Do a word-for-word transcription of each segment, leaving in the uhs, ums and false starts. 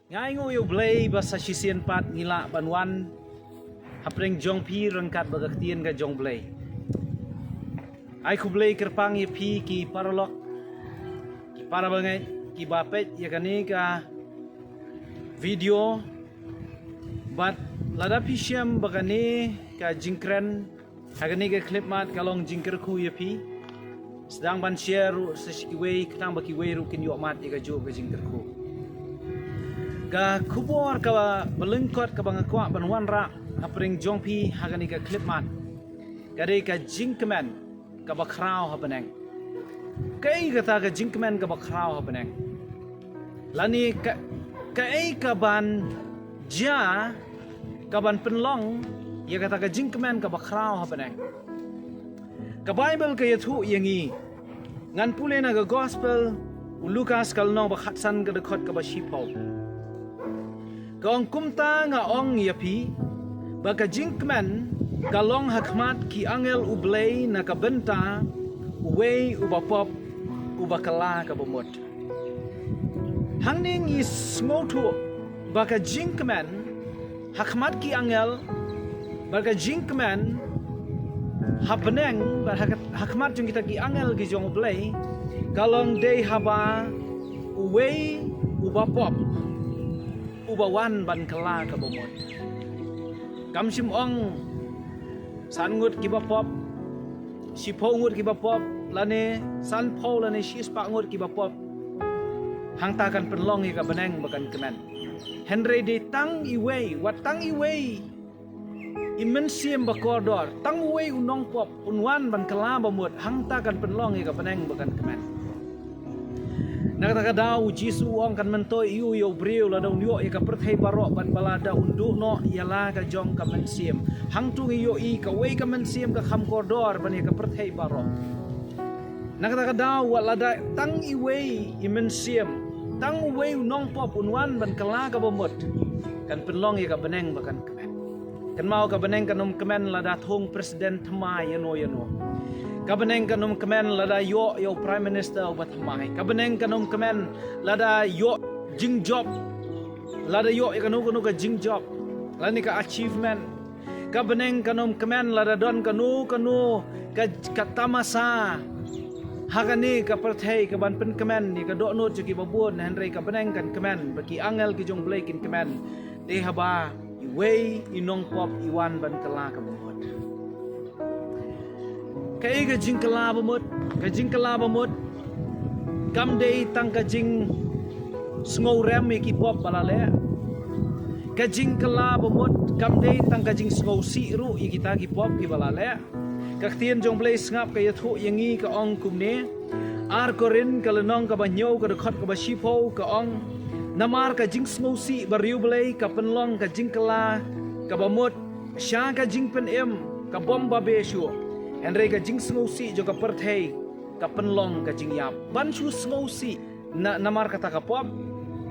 Nga ainguh ïa U Blei ba sa shisien pat ngi lah ban wan hapdeng jong phi ryngkat bad ka ktien ka jong U Blei. Ai khublei kyrpang ïa phi ki paralok, ki parabangeit, kiba peit ïa kane ka video. Bad lada phi shem ba kane ka jingkren ha kane ka khyllipmat ka long jingkyrkhu ïa phi, sdang ban share ruh sa sha kiwei, khnang ba kiwei ruh kin ïoh mad ïa kajuh ka jingkyrkhu. Ka khubor kaba lyngkot kaba nga kwah ban wanrah hapdeng jong phi ha kane ka khyllipmat ka dei ka jingkmen kaba khraw ha bneng. Kaei kata ka jingkmen kaba khraw ha bneng? Lane ka, kaei kaban jia kaban pynlong ïa kata ka jingkmen kaba khraw ha bneng? Ka Baibl ka ïathuh ïa ngi, ngan pule na ka Gospel u Lukas ka lynnong ba khatsan ka dkhot kaba shiphew. Ka ong, kumta nga ong ïa phi ba ka jingkmen ka long ha khmat ki angel U Blei na ka bynta uwei uba pop, uba kylla kaba mut. Hangne ngi sngewthuh ba ka jingkmen ha khmat ki angel, ba ka jingkmen ha bneng, ba ha, ha khmat jong kita ki angel ki jong U Blei, ka long dei haba uwei uba pop, uba wan ban kylla kaba mut. Kam shym ong san ngut kiba pop, shiphew ngut kiba pop, lane sanphew lane shispah ngut kiba pop, hangta kan pynlong ïa ka bneng ba kan kmen. Hynrei dei tang iwei, wat tang iwei i mynsiem ba kordor, tang uwei u nongpop un wan ban kylla ba mut, hangta kan pynlong ïa ka bneng ba kan kmen. Na kata ka daw U Jisu u ong kan myntoi ïa u ïa u briew lada un ïoh ïa ka pyrthei baroh, bad ba lada un duh noh ïa la ka jong ka mynsiem. Hangto ngi ïohi kawei ka mynsiem ka kham kordor ban ïa ka pyrthei baroh. Na kata ka daw wat lada tang iwei i mynsiem, tang uwei u nongpop un wan ban kylla kaba mut, kan pynlong ïa ka bneng ba kan kmen. Kynmaw, ka bneng kan ym kmen lada thung president thymmai ïano ïano. Ka bneng kan ym kmen lada ïoh ïa u prime minister uba thymmai. Ka bneng kan ym kmen lada ïoh jingjop, lada ïoh ïa kano kano ka jingjop, lane ka achievement. Ka bneng kan ym kmen lada don kano kano ka, ka tamasa ha kane ka pyrthei kaban pynkmen ïa ka dohnud jong kiba bun. Hynrei ka bneng kan kmen, ba ki angel ki jong U Blei kin kmen, dei haba iwei i nongpop i wan ban kylla kaba mut. Kaei ka jingkylla ba mut? Ka jingkylla ba mut kam dei tang ka jingsngewrem ïa ki pop ba la leh. Ka jingkylla ba mut kam dei tang ka jingsngewsih ruh ïa kita ki pop kiba la leh. Ka ktien jong U Blei sngap ka ïathuh ïa ngi, ka ong kumne. Ar Korinth ka lynnong kaba hynñiew ka dkhot kaba shiphew ka ong, namar ka jingsngewsih bariewblei ka pynlong ka jingkylla kaba mut sha ka jingpynim ka bym babe shuh, hynrei ka jingsngewsih jong ka pyrthei ka pynlong ka jingïap. Ban shu sngewsih na, namar kata ka pop,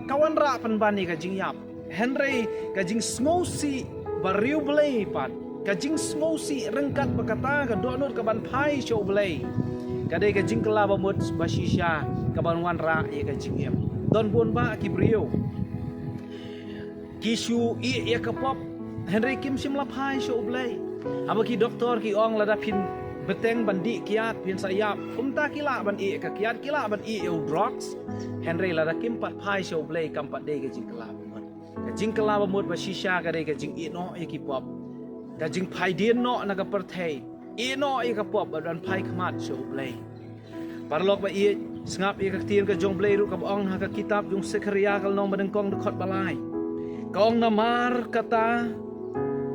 ka wanrah pynban ïa ka jingïap. Hynrei ka jingsngewsih bariewblei pat, ka jingsngewsih ryngkat bad kata ka dohnud kaban phai sha U Blei, ka dei ka jingkylla ba mut ba shisha kaban wanrah ïa ka jingim. Don bun bah ki briew ki shu ïeh ïa ka pop, hynrei kim shym la phai sha U Blei. Haba ki doktor ki ong lada phin bteng ban dih kiad phin sa ïap, kumta ki lah ban ïeh ïa ka kiad, ki lah ban ïeh ïa u drugs, hynrei lada kim pat phai sha U Blei kam pat dei ka jingkylla ba mut. Ka jingkylla ba mut ba shisha ka dei ka jingïeh noh ïa ki pop, ka jingphai dien noh na ka pyrthei, ïeh noh ïa ka pop bad ban phai khmat sha U Blei. Paralok ba ïeit, sngap ïa ka ktien ka jong U Blei ruh kaba ong ha ka kitab jong Sekharïa ka lynnong ba nyngkong dkhot ba lai. Ka ong, namar kata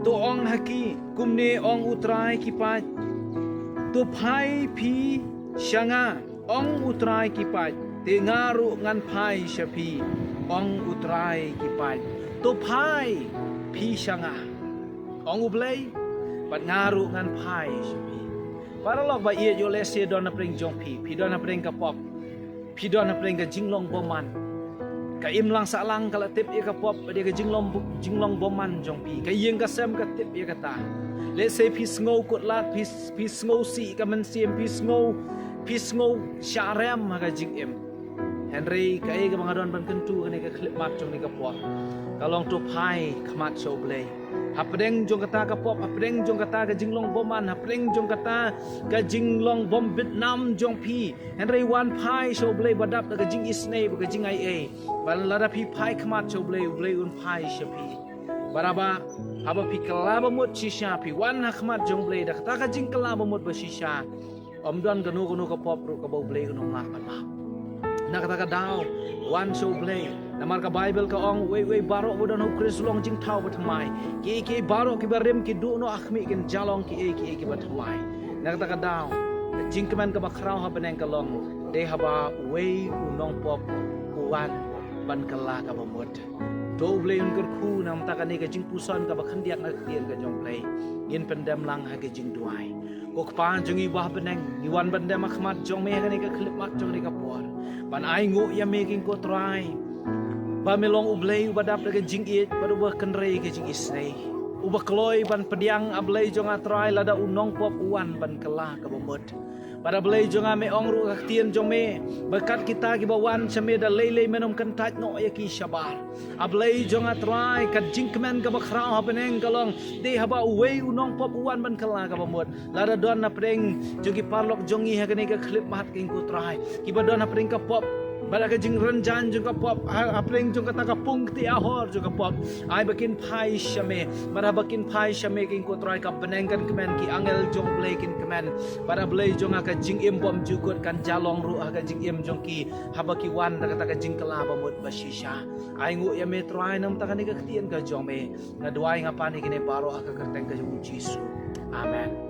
to ong ha ki, kumne ong U Trai ki paid, to phai phi sha nga, ong U Trai ki paid, te nga ruh ngan phai sha phi, ong U Trai ki paid. To phai phi sha nga, ong U Blei, bad nga ruh ngan phai sha phi. Paralok ba ïeit, ïoh lehse don hapdeng jong phi, phi don hapdeng ka pop, phi don hapdeng ka jinglong bymman. Ka imlang sahlang ka la tip ïa ka pop bad ïa ka jinglong bu-, jinglong bymman jong phi. Ka ïing ka sem ka tip ïa kata. Lehse phi sngew kut lad, phi, phi sngewsih ka mynsiem, phi sngew, phi sngew shah rem ha ka jingim. Hynrei kaei kaba nga don ban kyntu kane ka khyllipmat jong kane ka por, ka long to phai khmat sha U Blei. Hapdeng jong kata ka pop, hapdeng jong kata ka jinglong bymman, hapdeng jong kata ka jinglong bym bit nam jong phi, hynrei wan phai sha U Blei ba dap da ka jingisynei bad ka jingaiei. Ba lada phi phai khmat sha U Blei, U Blei un phai sha phi. Bad haba, haba phi kylla bamut shisha, phi wan ha khmat jong U Blei da kata ka jingkylla bamut ba shisha, ym don kano kano ka pop ruh kaba U Blei un ym lah ban map. Na kata ka daw, wan sha U Blei. Namar ka Baibl ka ong, uei uei baroh ba don ha U Khrist u long jingthaw ba thymmai. Kiei kiei baroh kiba rim ki duh noh ha khmih kin jia long kiei kiei kiba thymmai. Na kata ka daw, ka jingkmen kaba khraw ha bneng ka long, dei haba uwei u nongpop u wan ban kylla ka bamut. To U Blei un kyrkhu na ka bynta kane ka jingpuson kaba khyndiat na ka ktien ka jong U Blei. Ngin pyndem lang ha ka jingduwai. Ko Kpa jong ngi uba ha bneng, ngi wan ban dem ha khmat jong me ha kane ka khyllipmat jong kane ka por, ban ai nguh ïa me, ko Trai, ba me long U Blei uba dap da ka jingïeit bad uba kynrei ka jingisynei, uba kloi ban pdiang, A Blei jong nga Trai, lada u nongpop u wan ban kylla ka bamut. Bad A Blei jong nga, me ong ruh ha ka ktien jong me ba kat kita kiba wan sha me da lei lei men ym kyntait noh ïa ki shabar. A Blei jong nga Trai, ka jingkmen kaba khraw ha bneng ka long, dei haba uwei u nongpop u wan ban kylla ka bamut. Lada don hapdeng jong ki paralok jong ngi ha kane ka khyllipmat, ko Trai, kiba don hapdeng ka pop, bad ka jingrynjang jong ka pop, ha, hapdeng jong kata ka pung kti ahor jong ka pop, ai ba kin phai sha me. Bad haba kin phai sha me, ko Trai, ka bneng kan kmen, ki angel jong U Blei kin kmen. Bad A Blei jong nga, ka jingim bymjukut kan jia long ruh ha ka jingim jong ki, haba ki wan da kata ka jingkylla bamut ba shisha. Ai nguh ïa me Trai na ka bynta kane ka ktien ka jong me. Nga duwai, nga pan ïa kine baroh ha ka kyrteng ka jong U Jisu. Amen.